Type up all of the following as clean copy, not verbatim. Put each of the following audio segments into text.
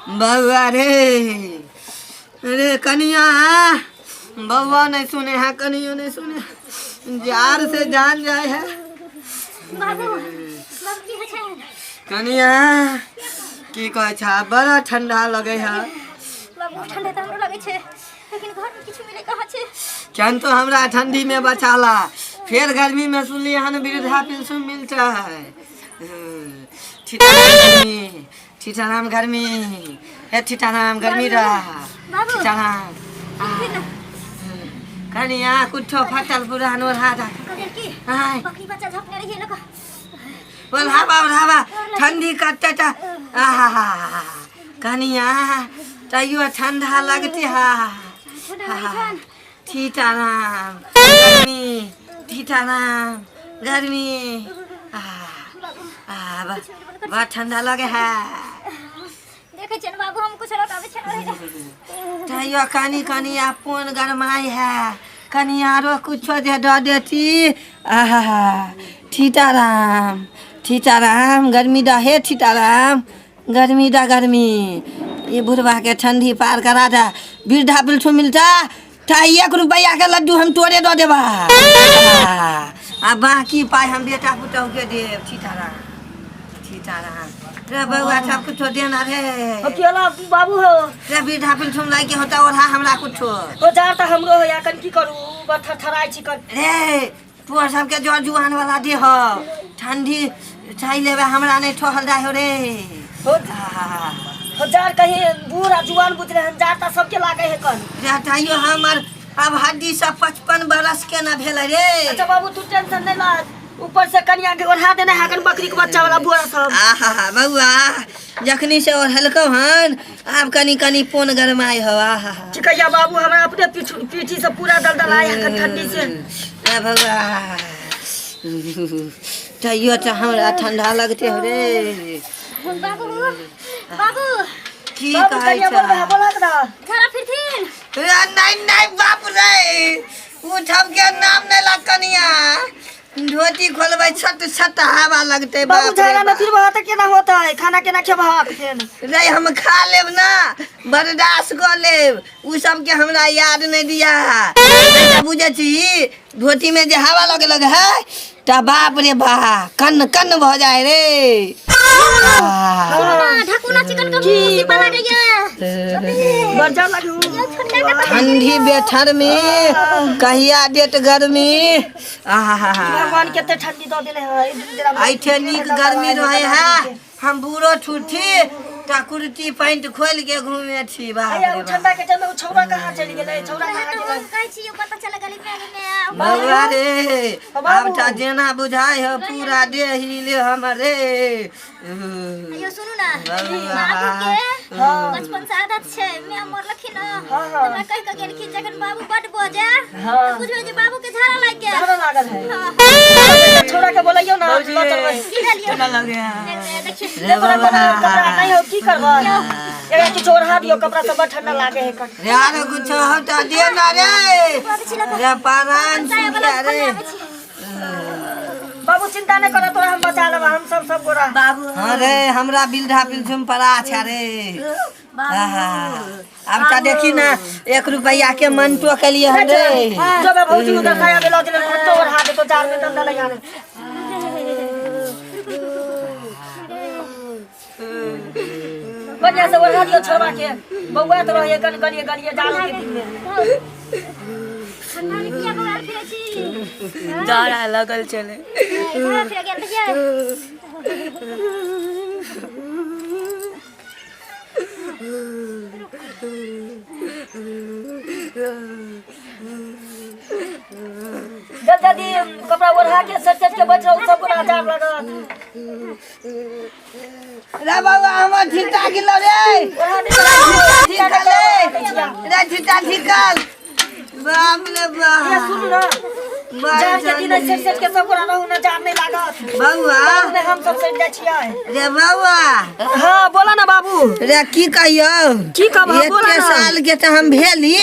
बौआ रे, रे कनिया, बौआ नहीं सुने है, कनियो नहीं सुने, जार से जान जाए है। बाबू, बाबू, की होइ छै? कनिया, की कहै छ, बड़ा ठंडा लगे है। बाबू, ठंडा तऽ हमरो लगै छै, लेकिन घर में किछु मिले कहाँ छै? केहन तो हमरा ठंडी में बचाला, फिर गर्मी में सुनलिए हन वृद्धा पेंशन मिलता है। ठीठाराम गर्मी, ठीठाराम गर्मी, हे ठीठाराम गर्मी रहा। बाबू। ठीठाराम। कनिया, कुछो फटल पुरान ओढ़ा दा। कहलियै की? आय। बकरी बच्चा झपने रहियै लऽ कऽ। ओढ़ाबा, ओढ़ाबा, ठंडी कटता। आहा, कनिया, तैयो ठंडा लगती हा। ठंडा लगै छनि। ठीठाराम गर्मी, ठीठाराम गर्मी, आ बाबू। आ बड़ा ठंडा लगे है। देखै छियनि बाबू, हम कुछ लऽ कऽ आबै छियनि ओढ़ै लए। तैयो कनी कनी अपन गरमाइ है। कनी आरो कुछो जे दऽ देती। आहा, ठीठाराम, ठीठाराम गर्मी दा, हे ठीठाराम गर्मी दा, गर्मी, ई बुढ़वा के ठंडी पार करा दा। वृद्धा पेंशन मिलता तऽ 1 रुपैआ के लड्डू हम तोरे दऽ देबा आ बाकी पाइ हम बेटा पुतहु के देब। ठीठाराम, ठीठाराम रे बौआ, सब कुछो देना रे। हो की होला बाबू हो? रे, वृद्धा पेंशन लाइके होता, ओढ़ा हमरा कुछो। हो, जार तऽ हमरो होया, कन की करू, बड़ थरथराइ छी कन। रे, तोहर सबके जर जुआन वाला देह, ठंडी चाहि लेबे, हमरा नहीं ठहल जाय हो रे। हो। आहा। हो, जार कहीं बूढ़ आ जुआन बुझले हन, जार तऽ सबके लागे है कन। रे, तैयो हमर अब हड्डी सब 55 बरस के न भेलै रे। अच्छा बाबू, तू टेंशन नहीं ला, ऊपर से कनिया के ओढ़ा देने है कन बकरी के बच्चा वाला बोरा सब। आहा बौआ, जखनी से ओढ़लकौ हन, आब कनी कनी पोन गरमाइ हो। आहा। चिकैया बाबू, हमरा अपने पीठी से पूरा दलदल आय है कन ठंडी से। ए बौआ, तैयो तऽ हमरा ठंडा लगते हो रे। बाबू, बाबू। की बाबू, कहै कनिया बोलबे है, छ? बोला ना। झाड़ा फिरथिन। ए, नहीं नहीं, बाप रे, उठब के नाम नहीं लग। कनिया, धोती खोलबै, छत छत हवा लगतै। बाबू, बाप रे झाड़ा में बाप। फिर वहाँ तक केना होता है, खाना केना खेबहक फेन? रे, हम खा लेब ना, बर्दाश्त कऽ लेब, उ सबके हमरा याद नहीं दिया। बुझै छी, धोती में जे हवा लगे लगे है तऽ बाप रे बा, कन्न कन्न भऽ जाय रे। ना ढकुना चिकन का मुंह बना गया। बड़ जार लागू। ठंडी बेठर में कहिया देत गर्मी? आहा। भगवान केते ठंडी दऽ देले है ऐठे नीक गर्मी रहे है, हम बूढ़ो ठूठी तऽ कुर्ती पैंट खोल के घूमे छी। बाप अरे रे उ बाप। ठंडा के टाइम में उ छौरा कहाँ चलि गेलै? छौरा कहाँ गेलै? कहै छी, पता चल गली में में। बौआ रे, बाबू। आब तऽ जेना बुझाइ हो, पूरा देह हिले हमर रे। अयो, सुनू ना। बौआ। बाबू के बचपन से आदत छै, मैं मरलखिन ना, हमरा कहि के गेलखिन, जखन बाबू बड बजे तऽ बुझबै जे बाबू के झाड़ा लागि गेल। झाड़ा लागल है। हाँ। छौरा के बोलैयौ ना, लऽ चलबै। की भेल यौ? केना लगे? देखियौ। रे तोरा बाबा। कोनो कपड़ा नहीं हो, की करबै? एकरा किछु ओढ़ा दियौ, कपड़ा सब बड़ ठंडा लागे है कन। रे, आरो कुछो हो तऽ दे ना रे। रे, परान साया वाला सुखा रे। खोलने आबै छी। बाबू, चिंता नहीं करो, तोरा हम बचा लेब, हम सब सब गोरा। बाबू। हाँ रे, हमरा बिल्धा पिलछुम पड़ा छै रे। आहा, आब तऽ देखी ना, 1 रुपैआ के मंटो केलिए हन रे। जब भौजी उधर साया बेला दिले, तो ओढ़ा दे तो जार में दलदल आने। बढ़िया से ओढ़ा दियो छोड़वा के, बउआ तो रहे कन गलिए गलिए जाड़ो के दिन में। ठंडा में किया बौआ फिरै छी? जाड़ा लगल छलै। झाड़ा फिरै गेल रहियै? जल्दी जल्दी कपड़ा ओढ़ा के सट सट के बैठ रहो, सब गोरा जार लगत। रे बौआ, हमर ठीका गेलो रे। ओढ़ा दे। ठीकल रे, रे ठीका ठीकल, बाप रे ये बाप। सुनू ना, जार के दिन सट सट के सब गोरा रहू ना, जार नहीं लागत। बौआ। बाद में हम सब सट जाइ छियै। रे बौआ। हाँ, बोला ना बाबू। रे, की कहियौ? की कहबह, बोला एते ना। साल के तऽ हम भेली,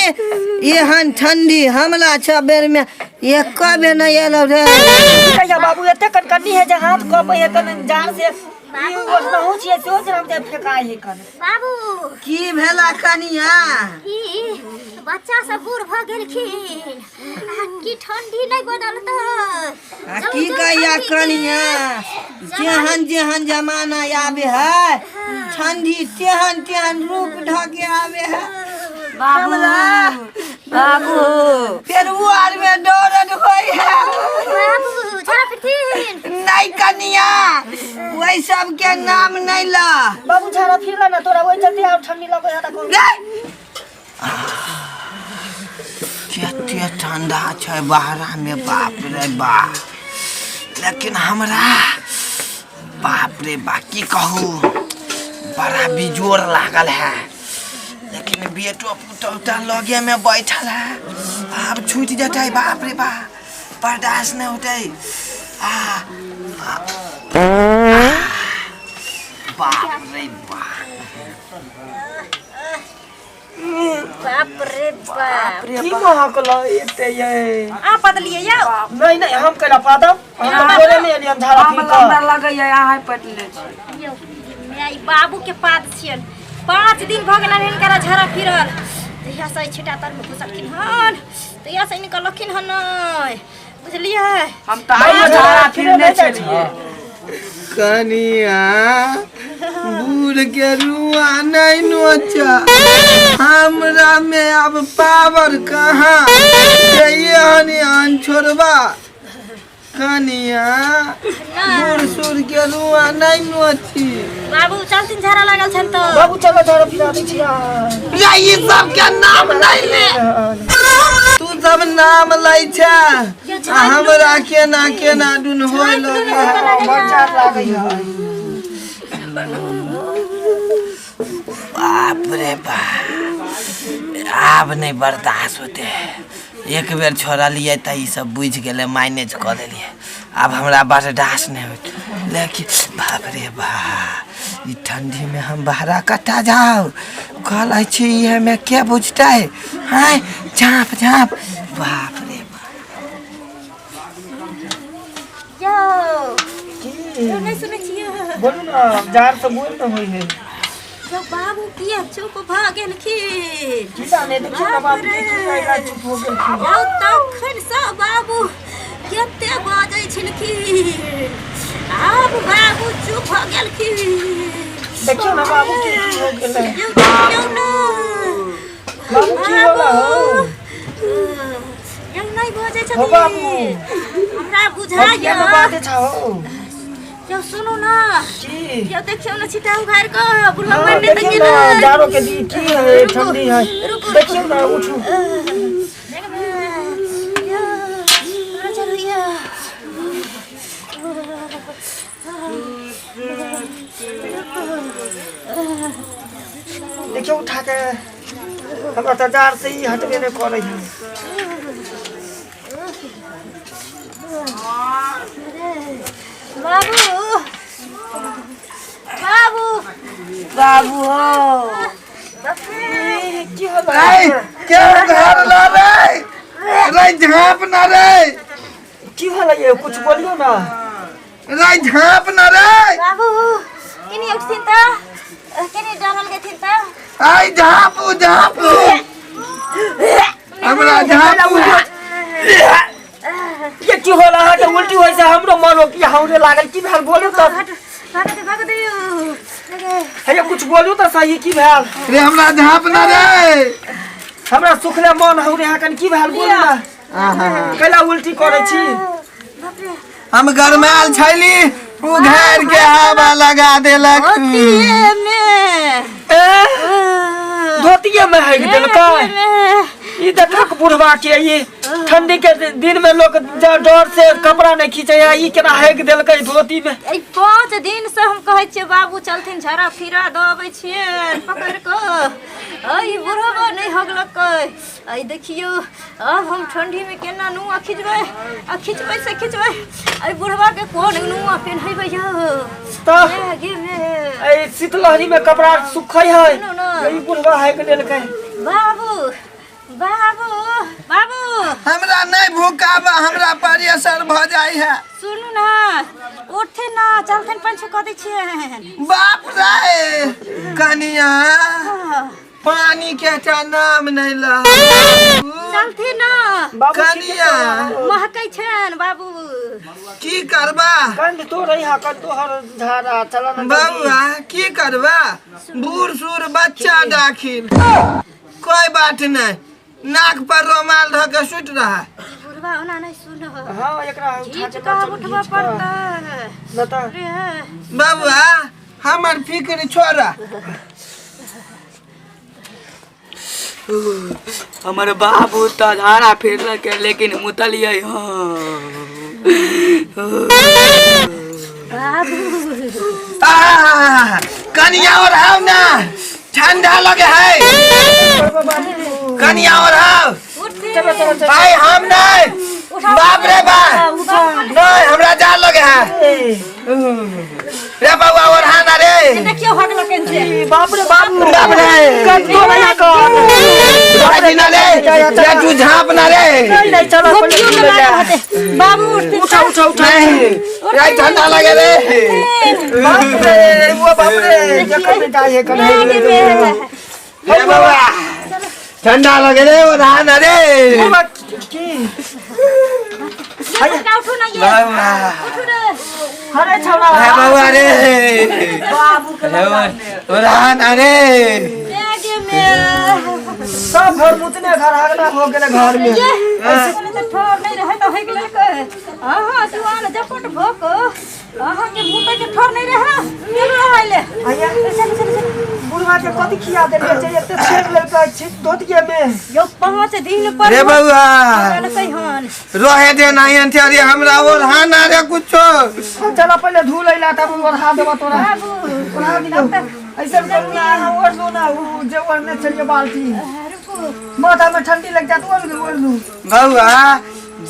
एहन ठंडी हमरा 6 बेर में एक बेर नहीं एलो रे। की कहिया बाबू, एते कनकनी है जे हाथ कपै है कन जार से। ई ओसनहु छियै सेहो छै हम जे फेकाइ है कन। बाबू, की भेला कनिया? ई बच्चा सब बूढ़ भऽ गेलखिन आ की ठंडी नहि बदलतै? आ की कहिया कनिया, जेहन जेहन जमाना आबे है, ठंडी तेहन तेहन रूप ढके आबे है। बाबू, बाबू, फेर उ आर में दर्द होय है। बाबू, झड़ा फिरथिन? नहीं कनिया, वही सब के नाम नहीं ला। बाबू, झाड़ा फिरला ना तोरा, ओहि चलते और ठंडी लगै है त। रे! कते ठंडा छै बाहरा में, बाप रे बाप। लेकिन हमरा बाप रे बा की कहू, बड़ा बिजोर लागल है। लेकिन बेटो पुतहु तऽ लगे में बैठल है, आब छूटि जेतै, बाप रे बाप, बर्दाश्त नहि होतै। आ आ- बाप रे बाप। बाप रे बाप। की महकल एते ये? अहाँ बदलिए यौ। नहीं नहीं, हम कैला पादब? हम तऽ भोरे में एलियन झाड़ा हम फिर हमरा कऽ। लगैया अहाँ पटले छी। यौ माय, ई बाबू के पाद छियन। 5 दिन भऽ गेलनि हिनकरा झड़ा फिरल। तहिया से छिटा तर में घुसलखिन हन, तहिया से निकलखिन हन नहि, बुझलियै? हम तऽ आइयो झाड़ा फिरने छलियै। कनिया, बूढ़ के रुआ नहीं नोचा। हमरा में अब पावर कहाँ? हनी आन छोड़बा। कनिया, बूढ़ सूढ़ के रुआ नहीं नोची। बाबू, चलथिन, झड़ा लागल छनि तऽ। बाबू, चलो, झाड़ा फिरा दै छी। रे, ई सब के नाम नहीं ले। तू सब नाम लै छै आ हमरा केना केना दुन होय लगे। बड़ जाड़ लागै है। बाप रे बाप, आब नहीं बर्दाश्त होते। एक बेर छोड़लियै तऽ ई सब बुझि गेलै, मैनेज कऽ लेलियै। आब हमरा बर्दाश्त नहि होत। लेकिन बाप रे बाप, ई ठंडी में हम बहरा कतऽ जाउ? कहलै छी इहे में के बुझतै? हाय, झाँप झाँप, बाप रे बाप। यौ। की? यौ, नहि सुनै छियै? बोलू ने, जाड़ से बोल न होइ है। यौ बाबू, किया चुप भऽ गेलखिन? की जाने, देखियौ ने बाबू के की कैला चुप हो गेलखिन। यौ, तखन सँ बाबू कते बाजै छलखिन, आब बाबू चुप भऽ गेलखिन। देखियौ ने बाबू के की हो गेलै। यौ, देखियौ ने। बाबू, की होला हो? यौ, नहि बजै हो बाबू। छथिन, हमरा हम बुझाइया। किया ने बाजै छहो? यौ, सुनू ने। की? यौ, देखियौ ने, छिटा उघारि कऽ बुढ़वा हाँ, मरने तऽ देखियौ ने। गेलै। जाड़ो के दिन की है, ठंडी है। रुकू। देखियौ ने, उठू। यौ, हमरा चलैया। देखियौ उठा के, हमरा तऽ जाड़ से ई हटबे नहि करै है। बाबू, बाबू। बाबू हो। की होला? रे, के घर ला रे? रे, झाँप ना रे। की होला ये? कुछ बोलियो ना। रे, झाँप ना रे। बाबू, केनी उठथिन तऽ, केनी डरल गेथिन तऽ। आई, झाँपू झाँपू, हमरा झाँपू। ये की होला अहाँके? उल्टी होइ से हमरो मन की हौरे लागल। की भेल, बोलू तऽ। भागो दे, भागो दे। हे, कुछ बोलू तऽ सही, की भेल? रे, हमरा झाँप ना रे। हमरा सुखले मन हौरे अहाँके। की भेल, बोलू ना। आहा। कैला उल्टी करै छी? बाप रे। हम गरमायल छैली, उ घेर के हवा लगा देलक। धोतिए में। ए, धोतिए में हगि देलकै? में। ई देखक बुढ़वा के, ई ठंडी के दिन में लोग डर से कपड़ा नहीं खींचे है, ई केना हगि देलकै धोती में? एहि 5 दिन से हम कहै छियै, बाबू चलथिन, झड़ा फिरा दऽ अबै छियै पकड़ि कऽ। अइ बुढ़बा नहि हगलकै। अइ देखियौ, आब हम ठंडी में केना नुआ खिचबै? आ खिचबै से खिचबै, अइ बुढ़बा के कोन नुआ पेन्हेबै यौ? तऽ गे मे। ए शीतलहरी में कपड़ा सुखै है। सुनू ने। ई बुढ़वा हगि लेलकै। बाबू, बाबू, बाबू। हमरा नहीं भूखाबा, हमरा प्रेशर भऽ जाइ है। सुनू ने, उठथिन ना चलथिन पंचू कऽ दै छियनि। बाप रे कनिया, पानी के टा नाम नहीं ल। चलथिन ना। बाबू। कनिया। महकै छनि बाबू। की करबा? कंध तो रही हा, कंध तोहर झाड़ा चल ना। बउआ, की करबा? बूढ़ सूढ़ बच्चा दाखिल, कोई बात नहीं, नाक पर रुमाल धऽ के सुति रहा। बुढ़वा ओना नहीं सुनब। हाँ, एकरा उठा खींच के कऽ चलू, उठबऽ घीच कऽ। पड़तै। न तऽ रे। बउआ, हमर फिक्र छोड़ा। हमर बाबू तऽ झाड़ा फिरलकै, लेकिन मुतलियै। हँ। बाबू। आह, कनिया और आओ ना, ठंडा लगे है। कनिया और आओ। उठथिन। भाई, हम नहीं, बाप रे बाप, नहीं, हमरा जान लगे है रे। बउआ, और हाँ ना रे। देखियौ हगलकनि से। बाप रे बाप। बाप रे। कंध तो रही हा, कंध। भाई ना रे रे, तू झाँप ना रे। नहीं नहीं, चलो पहिले। गोपियो के लागल होतै बाबू, उठथिन। उठा उठा उठा। नहीं रे, ठंडा लगे रे। बाप रे, वो बाप रे, जखन बेटा ये कर रे। रे बउआ, ठंडा लगे रे, और हाँ ना रे। बुढ़वा की ये बड़का, उठू ना ये। बउआ। उठू रे। अरे छौड़ा। रे बउआ रे। बाबू के और हाँ ना रे। गे में। सब घर मुतने, घर आगना हो गेले घर में। ये ऐसे तऽ ठोर नहि रहै तऽ होइ गेलै। अहाँ जुआन जपट भोक, अहाँके मुतै के ठोर नहि रहै, चलू रहै ले। आया। चलू चलू चलू। बुढ़वा के कथी खिया देलियै जे एते छेक लेलकै छी धोतिये में? यौ, 5 दिन पर रे बउआ। कहलकै हन। रहे दे नहीं अरे, हमरा और हाँ ना रे कुछो। चल, पहिले धू लैला तब ओढ़ा देबा तोरा। बाबू। ओढ़ा दियौ। ऐसे करू ना, अहाँ ओढ़ लू ना, उ जे ओढ़ने छलियै बाल्टी। रुकू। माथा में ठंडी लग जात, ओढ़ लू, ओढ़ लू। बउआ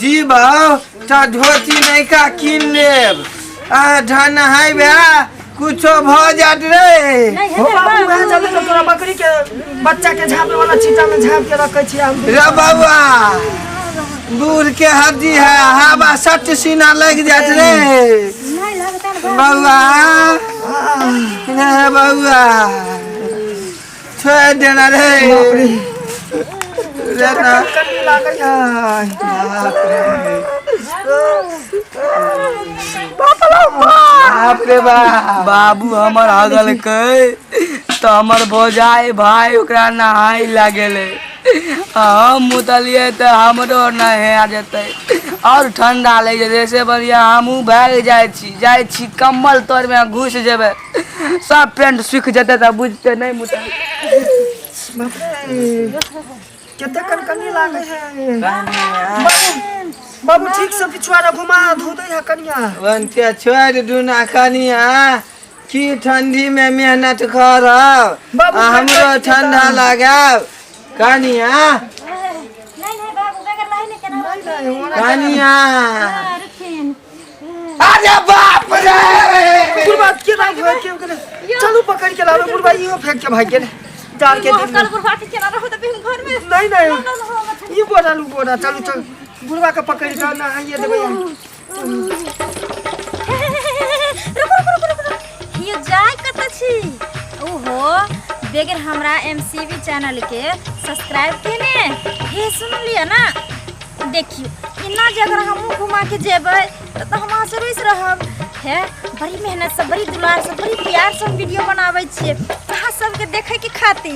जी, बऊ तऽ धोती नैका कीन लेब आ धन है बे, कुछो भऽ जात रे। नहि हो हेतै। बाबू, वएह बाबू। चलते तो तोरा बकरी के बच्चा के झाँपे वाला छींटा में झाँप के रखे छियै हम। रे बउआ, बूढ़ के हड्डी है, हवा सट सीना लग जात रे। नहि लगतनि बाबू। बउआ रे, बउआ, छोड़ देना रे रे ना। कनी लागै है। बाप रे, बाप रे बाप। बाबू हमर हगलकै तऽ हमर भौजाई भाय ओकरा नहाय लागेलै आ हम मुतलियै तऽ हमरो नहा जेतै आओर ठंडा लागि जेतै। से बढ़िआँ हमहूँ भागि जाइ छी, जाइ छी कम्बल तरमे घुसि जेबै, सब पेंट सुखि जेतै तऽ बुझतै नहि मुतल। बाप रे, कते कनकनी लागै है। बाबू, बाबू, ठीक से पिछुआरा घुमा धो दै है कनिया। वंते छोड़ दूना कनिया, की ठंडी में मेहनत करब। बाबू, आ हमरो ठंडा ठंडा लगाब कनिया। नहि नहि बाबू, बगैर लाही नहि केना। कनिया। रुखिन। अरे बाप रे। बुढ़वा केना भए के गेलै? चलू, पकड़ के लाबे। बुढ़वा इहो फेंक के भागि गेलै जाड़ के दिन में। कल बुढ़वा के केना रहू तऽ घर में। नहीं नहीं, ई बोरा लू, बोरा। चलू चलू, बुढ़वा के पकड़ के नहाइए देबै। रुकू रुकू रुकू रुकू, ये जाय कतऽ छी? ओहो बगैर हमरा एमसीबी चैनल के सब्सक्राइब केने। हे, सुन लिअ ना, देखियौ एना जे अगर हमहूँ घुमा के जेबै तऽ हम अहाँसँ रुसि रहब। हे, बड़ी मेहनतसँ, बड़ी दुलारसँ, बड़ी प्यारसँ हम वीडियो बनाबै छियै अहाँ सबके देखैके खातिर।